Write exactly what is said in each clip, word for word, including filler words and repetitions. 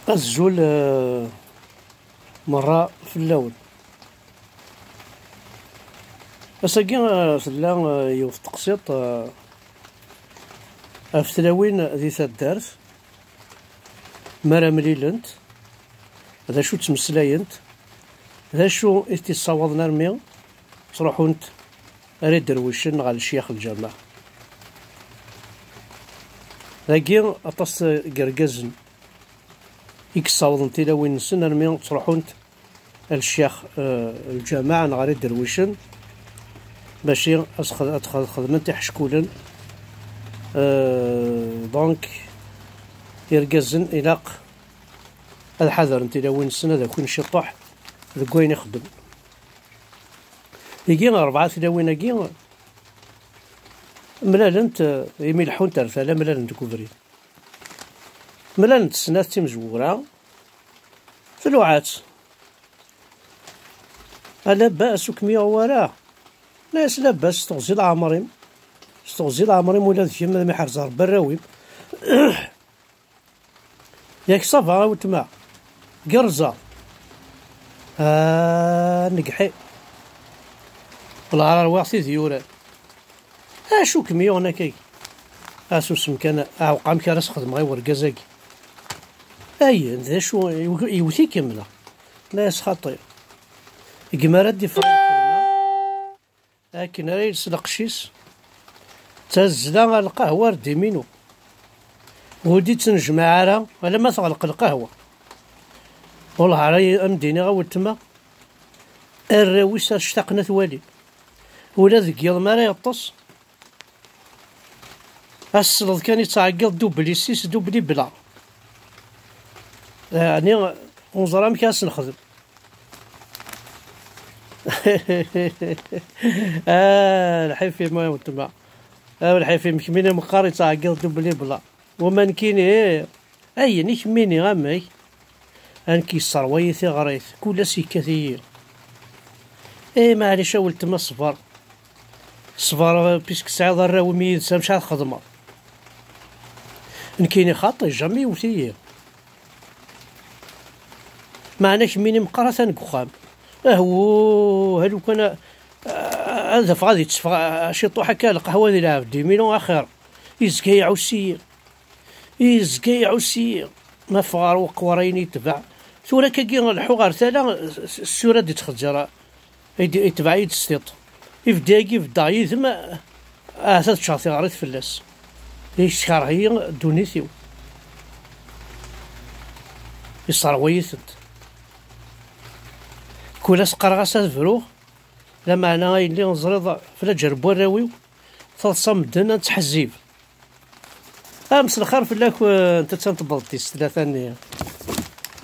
Azul, eh, merra fell-awen. Ass-agi, eh, tella, eh, yiwet teqsiṭ, eh, ɣef tlawin di taddart, mi ara mlilent, d acu ttmeslayent, d acu i t-issawaḍen armi ttruḥunt ar iderwicen neɣ ar lecyax n lǧameɛ. Dagi, aṭas n yergazen i yessawḍen tilawin-nsen armi ttruḥunt ar lecyax, eh, n lǧameɛ neɣ ar iderwicen, bac ad xed-, ad xed-, xedment iḥeckulen. Eh, donc, irgazen ilaq ad ḥadren tilawin-nsen, ad akin ciṭuḥ deg wayen ixeddmen. Igi rebɛa tlawin-agi mlalent, eh, imi leḥḥunt ar tala, mlalent deg ubrid. Mlalent snat timezwura, tluɛa-tt. A labas, ur kem-yuɣ wara? Tenna-yas: labas, s teɣzi leɛmer-im. S teɣzi leɛmer-im ula d kemm, ad m-iḥrez Rebbi arraw-im. Yak ça va a weltma? Gerrzeɣ. Ah, negḥi. Wellah ar rwiɣ tid yuran. Acu kem-yuɣen akka? A susem kan, aɛweq amek ara s-xedmeɣ i wergaz-agi. Ayen, d acu, iw-, iwet-ikem neɣ? Tenna-yas: xaṭi. Gma ara d-iffeɣ i lxedma, akken ara yels lqecc-is, d tazzla ar lqahwa ar ddiminu. Ur d-ittnejmaɛ ara alamma teɣleq lqahwa. Wellah ara y-, am d-iniɣ a weltma, arraw-is ar ctaqen ad t-walin. Ula deg yiḍ mi ara yeṭṭes, ad tesleḍ kan yettɛeggiḍ dubli sis, dubli bla. Ɛni ur neẓri amek ara s-nexdem? Ah, lḥif-im a weltma. Ah, lḥif-im, kemmini meqqar yettɛeggiḍ dubli bla. Wama nekkini, ayen i kemmini, amek? A nekk yesserwa-yi tiɣrit, kul ass yekkat-iyi. Eh, maɛlic a weltma, ṣber. Ṣber, puisque tesɛiḍ arraw-im yid-s, amek ara txedmeḍ? Nekkini xaṭi, jamais yewwet-iyi. Meɛna kemmini meqqar atan deg uxxam. Ahwu, ha lukan a-, a-, ad afeɣ ad yetteffeɣ, a-, ciṭuḥ akka lqahwa di lɛebd, imilu axir. Yezga iɛuss-iyi. Yezga iɛuss-iyi. Ma ffɣeɣ ɣer uqwar ayen yetbeɛ. Tura akkagi lḥu ɣer tala, s-, s-, ssura d-ittxeǧǧer. Yetbeɛ-iyi-d s tiṭ. Ibeddi-agi beddeɣ yid-m, ahat ad ččeɣ tiɣrit fell-as. Yeskerh-iyi ddunit-iw. Yesserwa-yi-tent. Kul ass qqareɣ-as ad bruɣ, lameɛna a yelli teẓriḍ f laǧer n warraw-iw, taḍsa medden ad ttḥezzib. Am s lxir fell-akent, attan tewweḍ-d tis tlata-nni.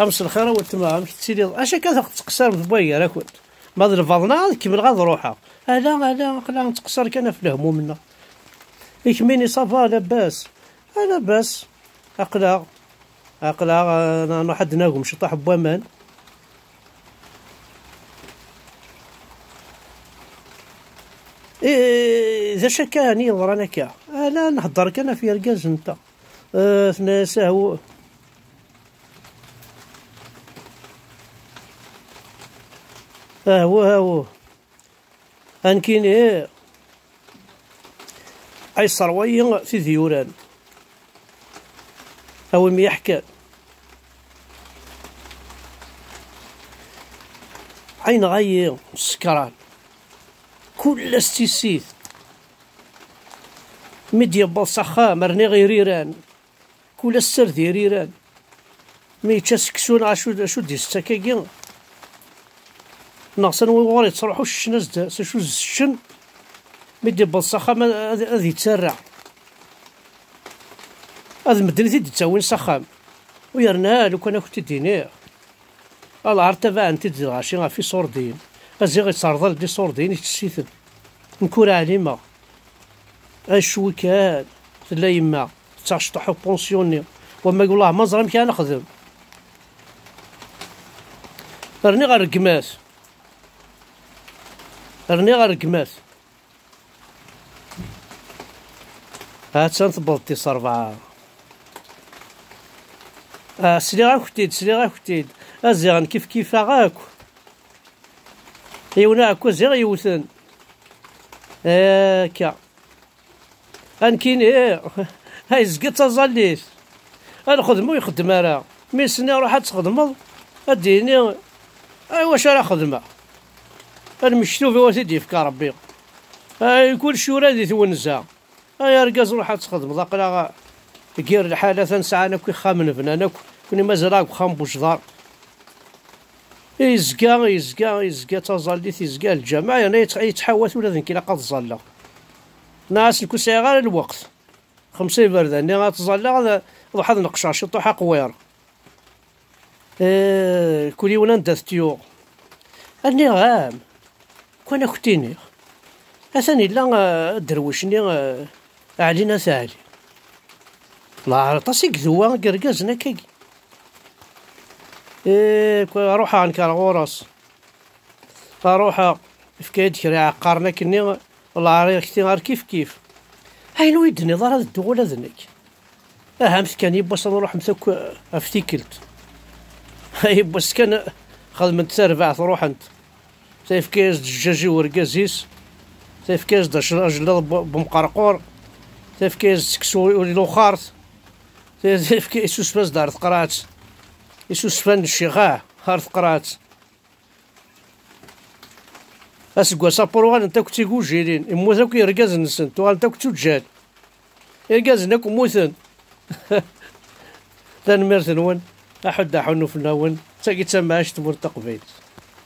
Am s lxir a weltma, amek tettiliḍ? Acu akka tettqeṣṣirem tewwa gar-akent? Ma d lbaḍna ad kemmleɣ ad ruḥeɣ. Ala, ala, aql-aɣ nettqeṣṣir kan ɣef lehmum-nneɣ. I kemmini ça va, labas? A labas. Aql-aɣ, aql-aɣ, eh, nruḥ ad d-nagem ciṭuḥ n waman. Eh, d acu akka ɛni yeḍran akka? Ala, nhedder kan ɣef yergazen-nteɣ. Eh, tenna-yas: ahwu. Ahwu, ahwu. A nekkini, ay sserwa-yi tid yuran. Awim yeḥkan. Ɛeyneɣ-ayi sekran. Kul ass tissit. Mi d-yewweḍ s axxam, rniɣ iriran. Kul ass ar d iriran. Mi yečča seksu neɣ acu, acu d-isett akkagi? Neɣ s anwa ɣur yettruḥu ccen as-d, s acu s ccen? Mi d-yewweḍ s axxam ad, ad, ad yettarra. Ad medden i t-id-ttawin s axxam. U yerna lukan ad kent-id-iniɣ. Alɛar tabaɛen-t-id di lɣaci ɣef iṣurdiyen. Aziɣ yetterḍal-d iṣurdiyen, ittess-iten. Nekk ur ɛlimeɣ. Acwi kan, tella yemma, tettaɣ cṭuḥ upunsyun-nni. Wamma wellah ma ẓer amek ara nexdem. Rniɣ rregmat. Rniɣ rregmat. Ha-tt-an tewweḍ tis ṛebɛa. Ah, sliɣ-akent-id, sliɣ-akent-id. A ziɣen kif kif-aɣ akk. Yiwen aɛekkaz i ɣ-yewten. Akka. A nekkini, ay, yezga d taẓallit. A nxedm ur ixeddem ara. Mi s-nniɣ ruḥ ad txedmeḍ, ad d-yini, ay, wacu ara xedmeɣ? A lmektub i wa t-id-yefka Rebbi. Ay, kullec yura di twenza. Ay argaz, ruḥ ad txedmeḍ, aql-aɣ gar lḥala, atan sɛan akk ixxamen bnan akk, kuni mazal-aɣ deg uxxam n Bujdar. Yezga, yezga, yezga d taẓallit, yezga lǧameɛ, yerna yettḥ-, yettḥawat ula d nekk ilaq ad ẓalleɣ. Nniɣ-as nekk ur sɛiɣ ara lweqt. Xemsa iberdan-nni ad ttẓalleɣ, ad, ad ruḥ ad neqceɣ ciṭuḥ aqwiṛ. Eh, kul yiwen anda t-yuɣ. Nniɣ-am, kwan ad k-t-iniɣ. Atan illa, eh, aderwic-nni, eh, Ɛli n At Ɛli. Lɛerṭas i idewwa deg irgazen akkagi. Eh, kwa-, ruḥeɣ nekk ar ɣur-s. Ruḥeɣ, yefka-yi-d kra iɛeqqaren akkenni, lɛerṭas-nni ar kif kif. Ayen ur yi-d-tenniḍ ara ad dduɣ ula d nekk. Ahamt kan yiwwas ad ruḥemt akk ɣef tikkelt. Yiwwas kan xedment tarbaɛt ruḥent. Tayefka-yas-d jjaj i urgaz-is. Tayefka-yas-d ac-, ajellaḍ bu-, bumqerqur. Tayefka-yas-d seksu i luxart. Tayefka-, isusef-as-d ar teqraɛt. Isusef-an ccix, ah, ar teqraɛt. Aseggas-a, uɣalent akk d tigujilin, immut akk yergazen-nsent, uɣalent akk d tuǧǧal. Irgazen akk mmuten. Tanemmirt-nwen, aḥuddu aḥunnu fell-awen, d tagi d tamɛict n tmurt taqbaylit.